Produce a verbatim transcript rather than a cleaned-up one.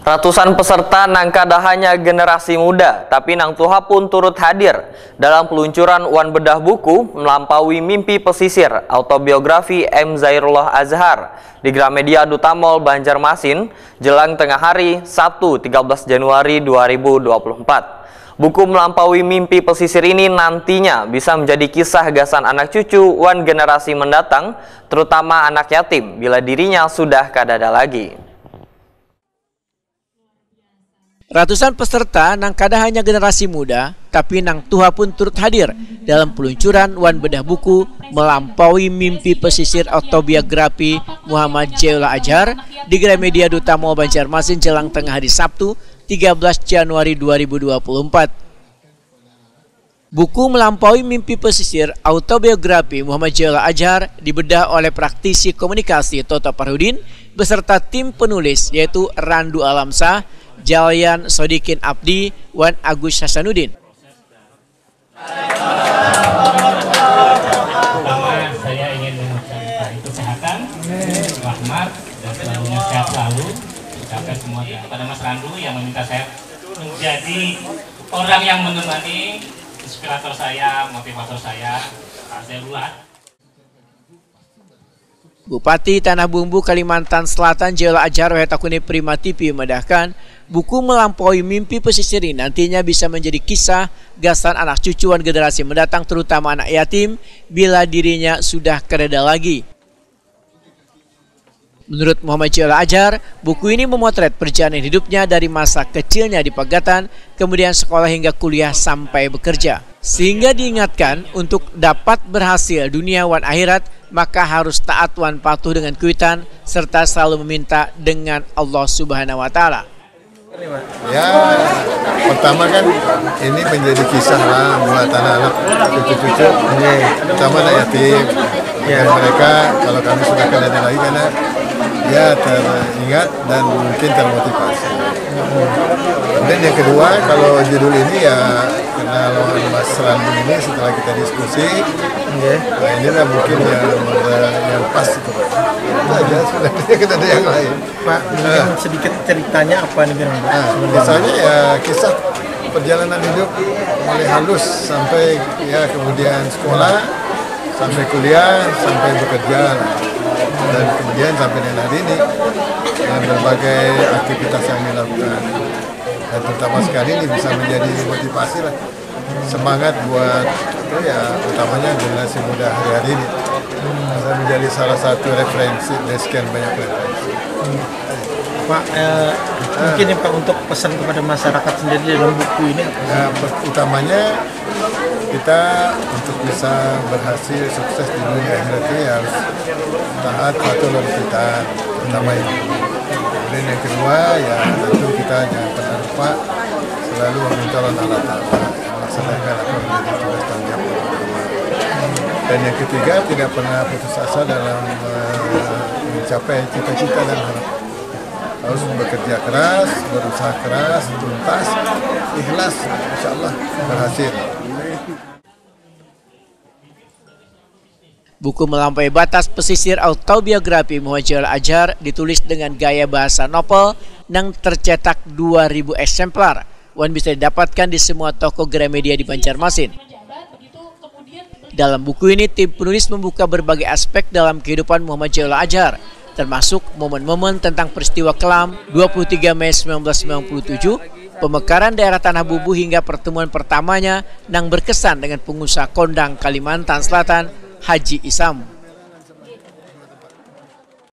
Ratusan peserta nang kada hanya generasi muda, tapi nang tuha pun turut hadir dalam peluncuran wan bedah buku Melampaui Mimpi Pesisir, autobiografi M Zairullah Azhar, di Gramedia Duta Mall Banjarmasin, jelang tengah hari, Sabtu, tiga belas Januari dua ribu dua puluh empat. Buku Melampaui Mimpi Pesisir ini nantinya bisa menjadi kisah gasan anak cucu wan generasi mendatang, terutama anak yatim, bila dirinya sudah kadada lagi. Ratusan peserta nang kada hanya generasi muda, tapi nang tuha pun turut hadir dalam peluncuran wan bedah buku Melampaui Mimpi Pesisir, autobiografi Muhammad Zairullah Azhar, di Gramedia Duta Mall Banjarmasin jelang tengah hari Sabtu, tiga belas Januari dua ribu dua puluh empat. Buku Melampaui Mimpi Pesisir, autobiografi Muhammad Zairullah Azhar, dibedah oleh praktisi komunikasi Toto Parhudin beserta tim penulis, yaitu Randu Alamsah, Jalian Sodikin Abdi, wan Agus Hasanuddin. Pertama, saya ingin mengucapkan kesehatan, rahmat, dan selalunya sehat selalu. Ucapkan semua kepada Mas Randu yang meminta saya menjadi orang yang menemani, inspirator saya, motivator saya, Pak Zairullah. Bupati Tanah Bumbu, Kalimantan Selatan, Zairullah Azhar, wahai Takuni Prima T V, madahkan, buku Melampaui Mimpi Pesisir ini nantinya bisa menjadi kisah gasan anak cucu wan generasi mendatang, terutama anak yatim, bila dirinya sudah kadada lagi. Menurut Muhammad Zairullah Azhar, buku ini memotret perjalanan hidupnya dari masa kecilnya di Pagatan, kemudian sekolah hingga kuliah sampai bekerja. Sehingga diingatkan, untuk dapat berhasil dunia wan akhirat, maka harus taat wan patuh dengan kuitan, serta selalu meminta dengan Allah Subhanahu wa Ta'ala. Ya, pertama kan ini menjadi kisah lah buat anak-anak, cucu-cucu, terutama anak yatim. Dan mereka, kalau kami sudah kadada lagi, karena ya teringat dan mungkin termotivasi. Dan yang kedua, kalau judul ini ya karena lawan Mas Randu ini, setelah kita diskusi, nah inilah mungkin yang yang pas itu. Itu aja sebenarnya, kita ada yang lain. Pak, mungkin sedikit ceritanya apa nih, Pak? Nah, misalnya ya kisah perjalanan hidup mulai halus sampai ya kemudian sekolah, sampai kuliah, sampai bekerja lah. Dan kemudian sampai dengan hari ini, dengan berbagai aktivitas yang dilakukan. Dan terutama sekali ini bisa menjadi motivasi lah, semangat buat apa ya, utamanya generasi muda hari-hari ini. Bisa menjadi salah satu referensi dari sekian banyak referensi. Pak, eh, mungkin nih Pak, untuk pesan kepada masyarakat sendiri dalam buku ini apa? Nah, per- utamanya kita untuk bisa berhasil, sukses di dunia akhirat ini harus taat, patuh, lawan kita, pertama itu. Kemudian yang kedua, ya tentu kita jangan pernah lupa selalu meminta lawan Allah Ta'ala, melaksanakan apa yang menjadi tugas tanggung jawab. Dan yang ketiga, tidak pernah putus asa dalam eh, mencapai cita-cita dan harapan. Harus bekerja keras, berusaha keras, tuntas, ikhlas, insya Allah berhasil. Buku Melampaui Batas Pesisir, autobiografi Muhammad Zairullah Azhar, ditulis dengan gaya bahasa novel nang tercetak dua ribu eksemplar wan bisa didapatkan di semua toko Gramedia di Banjarmasin. Dalam buku ini, tim penulis membuka berbagai aspek dalam kehidupan Muhammad Zairullah Azhar, termasuk momen-momen tentang peristiwa kelam dua puluh tiga Mei sembilan belas sembilan puluh tujuh, pemekaran daerah Tanah Bubu, hingga pertemuan pertamanya nang berkesan dengan pengusaha kondang Kalimantan Selatan, Haji Isam.